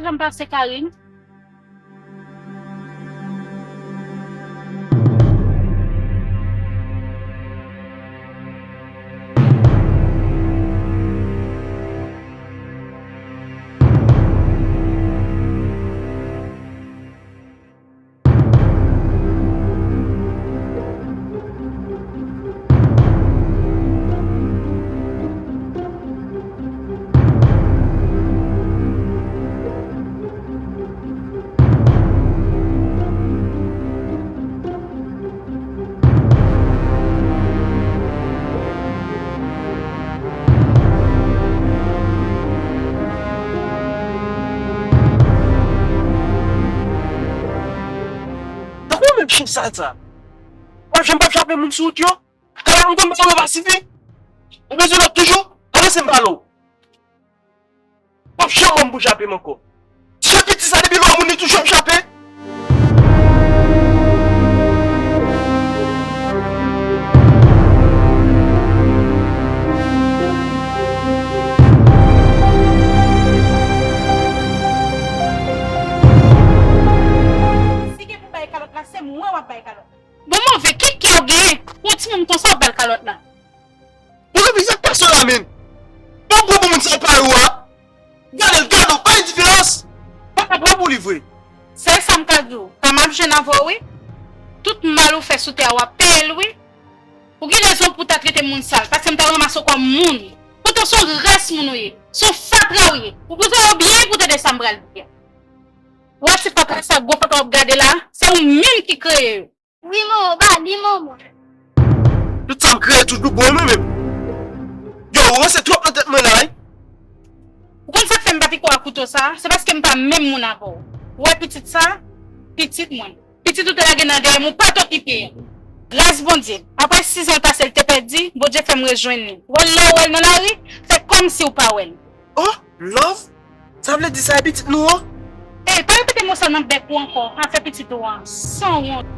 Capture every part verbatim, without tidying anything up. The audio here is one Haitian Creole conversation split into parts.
Jan pase Karine? Tankou menm chen sal sa. W ap janm p ap chape moun sou wout yo? Kaka m konn ba w yo pa sifi? Ou bezwen lòt toujou? Avanse m pale w. W ap janm ban m pou chape m ankò. Ti jan piti sa depi lè w moun li toujou ap chape. Si gen pou bay kalòt la, se mwen w ap bay kalòt. Bon, move, ki kè w genyen pou yon timoun konsa w ba l kalòt la? Bon, epi sa k pase w la menm? Bon, gwo bon moun sa l pare w a? Gade l, gade w, pa gen diferans. Pa ka pran pou li vre. Sèl sa m ka di w, pa m ap jwenn avè w wi. Tout mal ou fè sou tè a, w ap peye l wi. Ou gen rezon pou w ta trete moun sal, paske m ta ranmase w kòm moun. Poutan se yon ras moun ou ye, se yon fatra ou ye. Ou bezwen wè w byen pou w tande sa m pral di a. Ou wè ti fatra sa, gwo fatra w ap gade la, se ou menm ki kreye yo. Wi, manman, ba li, manman. Tout sa m kreye toujou bon mwen menm. Yo, ou ranse twòp nan tèt mwen la, wi. Ou konn sa k fè m pa pike w ak kouto sa? Se paske m pa menm moun avè w. Ou wè pitit sa? Pitit mwen. Pitit ou te lage nan dèyè m, ou pa t okipe l. Gras Bondye, apre sizan l pase l te pèdi, Bondye fè m rejwenn li. Ou wè l lè w wè l nan lari, fè kòmsi w pa wè l. Oh, love? Sa vle di sa e pitit nou an? Ey, pa repete mo sa nan bèk ou ankò, afè pitit ou an, sanwont.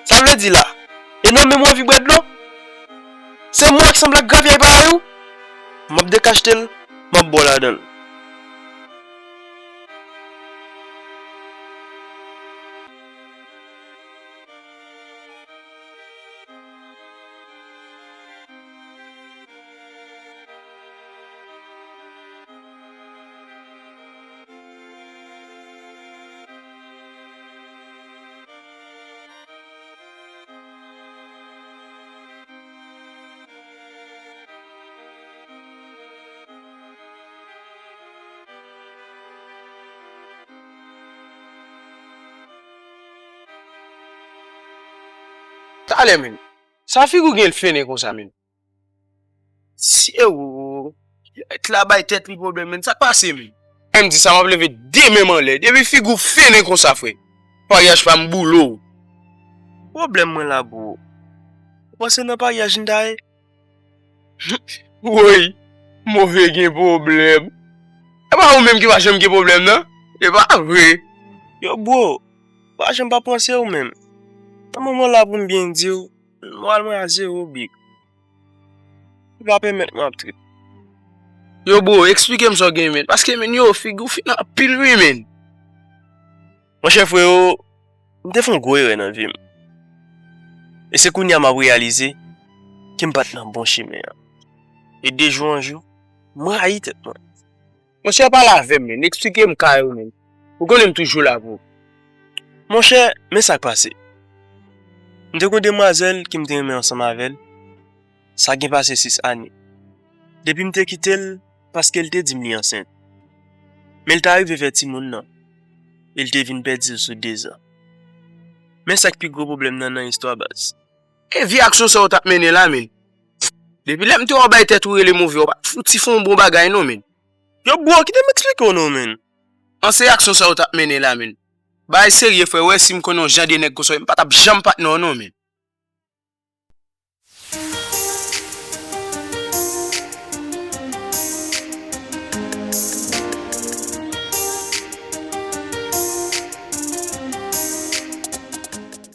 Sa vle di la, e nan men m w anvi bwè dlo? Se mwen ki sanble ak gravyèy parèy ou? M ap dekachte l, m ap ba w ladan l. Talè menm. Sa figi w gen l fennen konsa menm? Sye o. Tèt la bay tèt li pwoblèm menm. Sa k pase menm? Menm di sa m ap leve de men m anlè. Depi figi w fennen konsa frè. Paryaj pa m boule w. Pwoblèm mwen la bro. Ou panse nan paryaj m ta ye? Woy, move gen pwoblèm. E pa ou menm ki pa janm gen pwoblèm nan? E pa vre. Yo bro, pa janm pa panse ou menm. Nan moman la pou m byen di w, moral mwen a zewo big. Li pa pèmèt mwen ap trip. Yo bro, eksplike m sa w gen men. Paske men yo figi w fin anpil wi men. Monchè frewo, m te fè yon gwo erè nan vi m. E se kounye a m ap reyalize ke m pa t nan bon chemen an. E de jou an jou, m rayi tèt mwen. Monchè pale avè m men, eksplike m ka yo men. Ou konnen m toujou la pou ou. Monchè, men sa k pase. M te gen yon demwazèl ke m te renmen ansanm avè l. Sa gen pase sis ane. Depi m te kite l, paske l te di m li ansent. Men l ta rive fè timoun nan. E l te vin pèdi l sou dezan. Men sa k pi gwo pwoblèm nan nan istwa baz. E vye aksyon sa w t ap mennen la men. Depi lè m te wè w bay tèt ou rele move, w pa t fouti fè yon bon bagay non men. Yo bro, kite m eksplike w non men. An se aksyon sa w t ap mennen la men. Bagay serye frè, w wè si m konn yon jan de nèg konsa, m pa t ap janm patnè w non men.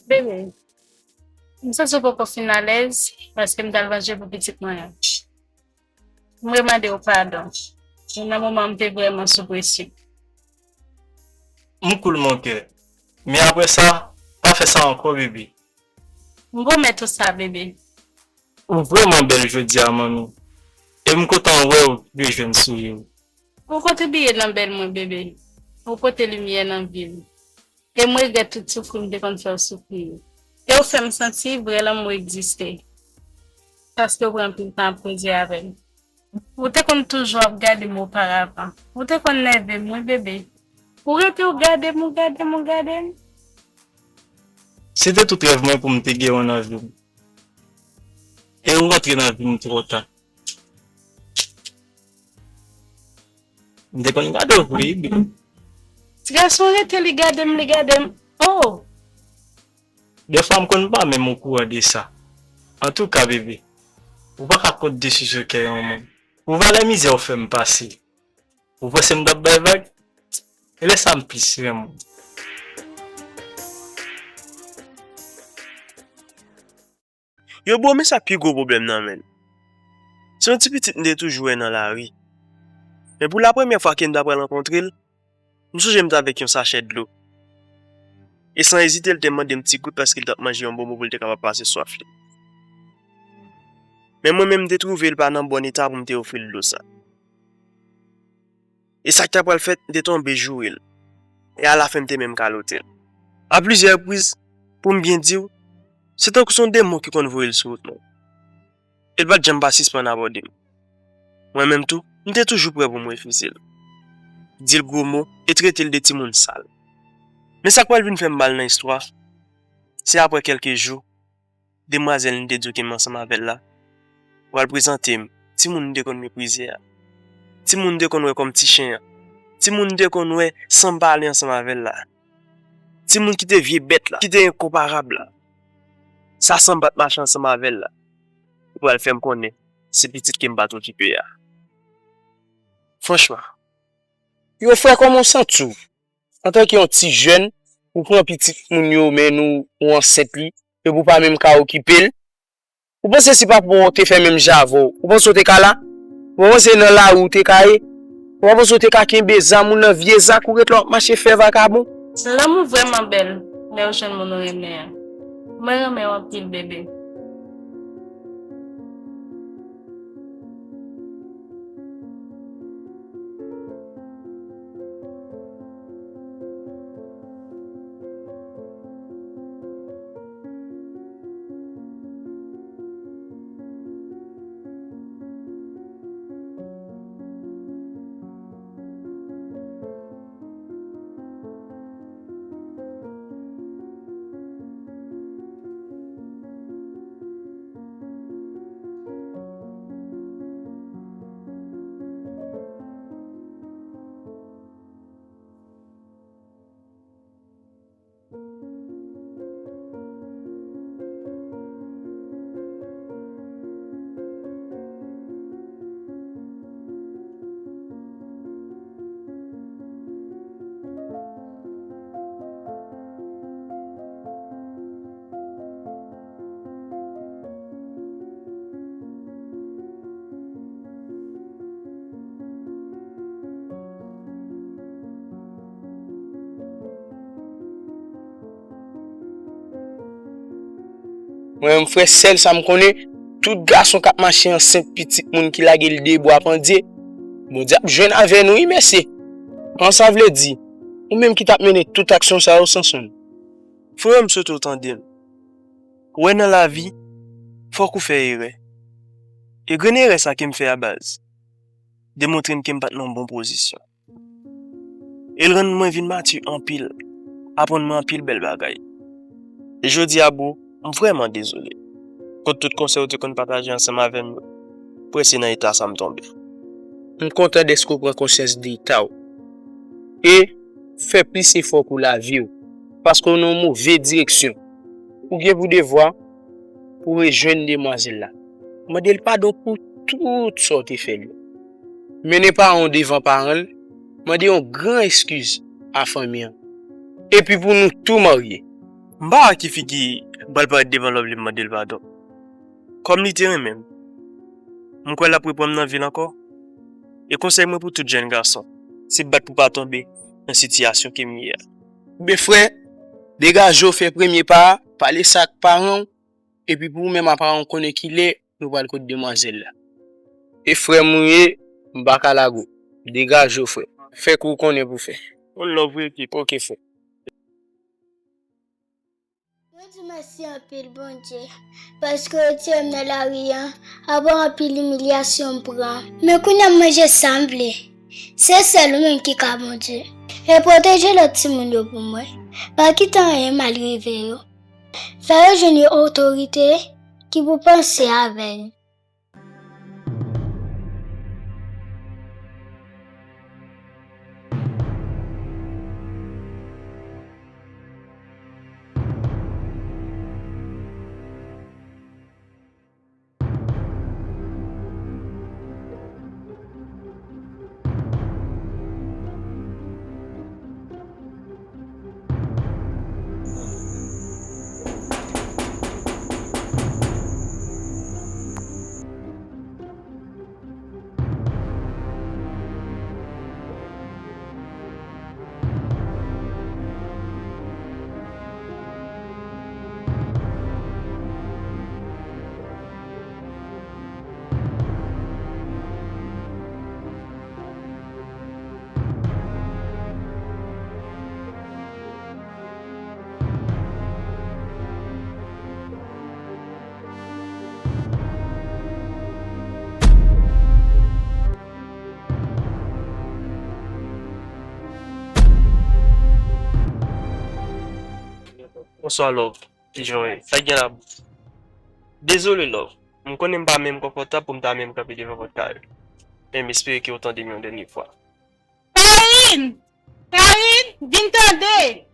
Bebe, m santi w poko fin alèz paske m t al vanje pou pitit mwen an. M vle mande w padon. Men nan moman an m te vrèman sou presyon. M cool mon kè. Men apre sa, pa fè sa ankò bebe. M pwomèt ou sa bebe. Ou vrèman bèl jodi a manmi. E m kontan wè w rejwenn souri w. Ou kontribiye nan bèl mwen bebe. Ou pote limyè nan vi m. E m regrèt tout soufri m te konn fè w soufri yo. E w fè m santi vrè lanmou egziste. Paske w pran anpil tan ap koze avè m. Ou te konn toujou ap gade m oparavan. Ou te konn nève m wi bebe. Ou rete w gade m, ou gade m, ou gade m. Se te tout rèv mwen pou m te gen w nan vi m. E ou rantre nan vi m twò ta. M te konn gade w vre wi. Ti gason rete li gade m, li gade m. Oh! Dèfwa m konn pa menm okouran de sa. Antouka bebe, ou pa ka kont desizyon kè yon moun. Ou valè mizè w fè m pase. Ou panse m t ap bay vag? E lè sa m plis renmen w. Yo bro, men sa pi gwo pwoblèm nan men. Se yon ti pitit m te toujou wè nan lari. Men pou lapremyè fwa ke m ta pral rankontre l, m sonje m t avèk yon sachè dlo. E san ezite l te mande m ti gout paske l t ap manje yon bonbon pou l te kapab pase swaf li. Men mwen menm m te twouve l pa nan bòn eta pou m te ofri l dlo sa. E sa k ta pral fèt, m te tonbe joure l. E alafen m te menm kalote l. A plizyè repriz, pou m byen di w, se tankou se yon demon ki konn voye l sou wout mwen. E l pa t janm pa sispann abòde m. Mwen menm tou, m te toujou prè pou m refize l, di l gwo mo e trete l de timoun sal. Men sa k pral vin fè m mal nan istwa, se aprè kèlke jou, demwazèl m te di w ke m ansanm avè l la, pral prezante m timoun m te konn meprize a, timoun m te konn wè kòm ti chen an, timoun m te konn wè san m pa ale ansanm avè l la, timoun ki te vye bèt la, ki te enkonparab la. Sa san m pa t mache ansanm avè l la, li pral fè m konnen se pitit ke m pa t okipe a. Franchman. Yo frè, kòman w santi w? Antanke yon ti jèn, ou pran pitit moun yo men nou ou ansent li, epi ou pa menm ka okipe l. Ou panse si papa w te fè menm jan avè w, ou panse w te ka la? Ou pa panse nan lari w te ka ye? Ou pa panse w te ka kenbe zam ou nan vye zak ou ret la w ap mache fè vakabon? Lanmou vrèman bèl lè w jwenn moun ou renmen an. Mwen renmen w anpil bebe. Mwen menm, frè, sèl sa m konnen, tout gason k ap mache ansent pitit moun ki lage l de bwa pandye, Bondye ap jwenn avè nou, wi, mesye. An, sa vle di, ou menm ki t ap mennen tout aksyon sa yo, Sanson. Frè, m swete w tande m. Ou wè, nan lavi, fòk ou fè erè. E grenn erè sa ke m fè a, baz, demontre m ke m pa t nan yon bon pozisyon. E l rann mwen vin mati anpil, aprann mwen anpil bèl bagay. E jodi a, bro, m vrèman dezole kont tout konsèy ou te konn pataje ansanm avè m yo. Prèske nan eta sa m tonbe. M kontan dèske w pran konsyans de eta w e fè plis efò pou lavi w, paske w nan yon move direksyon. Ou gen pou devwa pou w rejwenn demwazèl la. Mande l padon pou tout sa w te fè l yo. Mennen paran w devan paran l, mande yon gran eskiz a fanmi an. Epi pou nou tou marye. M pa wè ki figi m pral parèt devan Love li mande l padon. Kòm li te renmen m, m kwè l ap reprann m nan vi l ankò. E konsèy mwen pou tout jèn gason, se bat pou pa tonbe nan sitiyasyon ke m ye a. Be frè, degaje w fè premye pa a, pale sa ak paran w, epi pou ou menm a paran w konnen kilè nou pral kot demwazèl la. E frè m ou ye, m pa ka lage w. Degaje w, frè. Fè kou w konnen pou fè. One love, wi, ekip. Oke, frè. Mwen di mèsi anpil, Bondye, paske w retire m nan lari a, apre anpil imilyasyon m pran. Men kounye a m manje sa m vle. Se sèl ou menm ki ka Bondye. E pwoteje lòt timoun yo pou mwen. Pa kite anyen mal rive yo. Fè yo jwenn yon otorite ki pou panse avè yo. Bonswa, Love. Kijan w ye? Sa k gen la? Dezole, Love. M konnen m pa menm konfòtab pou m ta menm kanpe devan pòt kay ou. Men m espere ke w tande m yon dènye fwa. Karine! Karine, vin tande!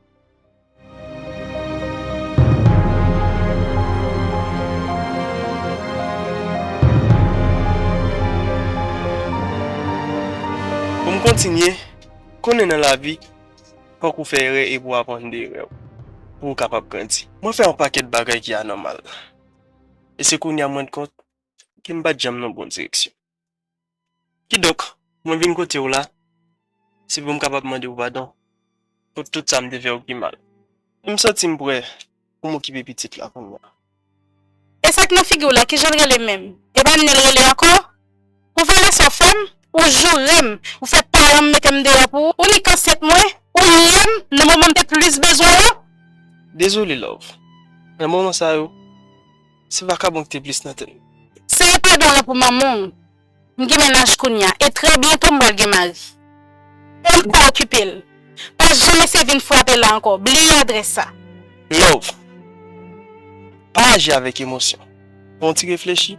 Pou m kontinye, konnen nan lavi, fòk ou fè erè e pou w aprann de erè w, pou w kapab grandi. Mwen fè yon pakèt bagay ki anòmal. E se kounye a m rann kont ke m pa t janm nan bon direksyon. Kidonk, mwen vin kote w la, se pou m kapab mande w padon pou tout sa m te fè w ki mal. M santi m prè pou m okipe pitit la kounye a. E sa k nan figi w la, kijan l rele menm? E pa m li l rele ankò? Ou vòlè sa w fè m, ou joure m, ou fè paran m mete m deyò pou ou, ou nik ansent mwen, ou lye m nan moman m te plis bezwen ou. Dezole, Love. Nan moman sa yo, se vakabon ki te plis nan tèt mwen. Sere padon w la pou manman w. M gen mennaj kounye a, e trè byento m pral gen mari. E m pa okipe l. Pa janm eseye vin frape la ankò. Bliye adrès sa. Love, pa aji avèk emosyon. Fè yon ti reflechi,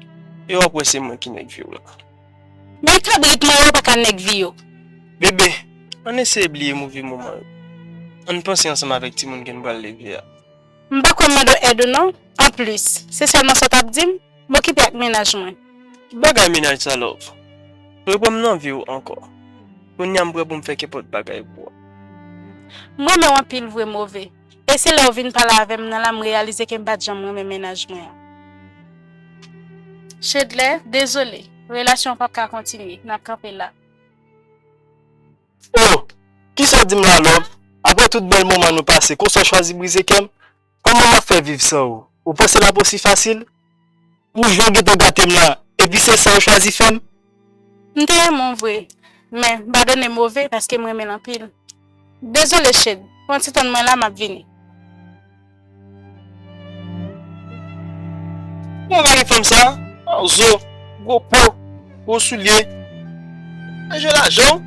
e w ap wè se mwen ki nèg vi w la. Men kabrit mwen yo pa ka nèg vi yo. Bebe, ann eseye bliye move moman yo. Ann panse ansanm avèk timoun ke n pral leve a. M pa kwè m mande w èd ou non. Anplis, se sèlman sa w t ap di m? M okipe ak mennaj mwen. Ki bagay mennaj sa, Love? Reprann m nan vi w ankò. Kounye a m prè pou m fè kenpòt bagay pou ou. M renmen w anpil vre, Move. E se lè w vin pale avè m nan la m reyalize ke m pa t janm renmen mennaj mwen an. Chedlè, dezole. Relasyon an p ap ka kontinye. N ap kanpe la. Oh! Kisa w di m la, Love? Apre tout bèl moman nou pase, konsa w chwazi brize kè m? Kòman m ap fè viv san ou? Ou panse l ap osi fasil? Pou jan w gentan gate m la, epi se sa w chwazi fè m? M te renmen w vre, men m padone m Ove paske m renmen l anpil. Dezole Shade, pran ti tann mwen la, m ap vini. Bon, gade fanm sa, mawozo, gwo po, gwo soulye. Manje lajan w.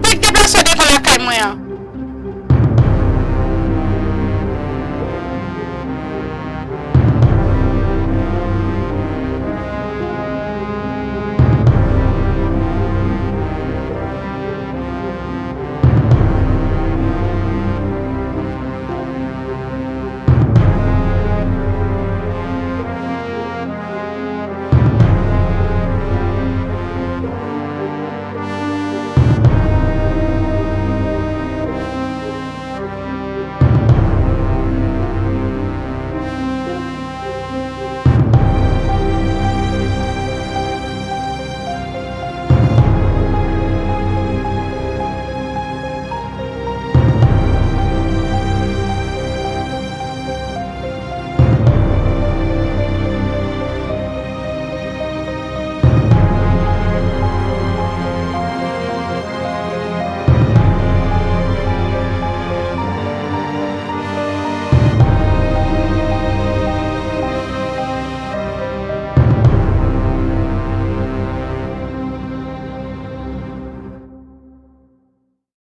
Fèk deplase w devan lakay mwen an.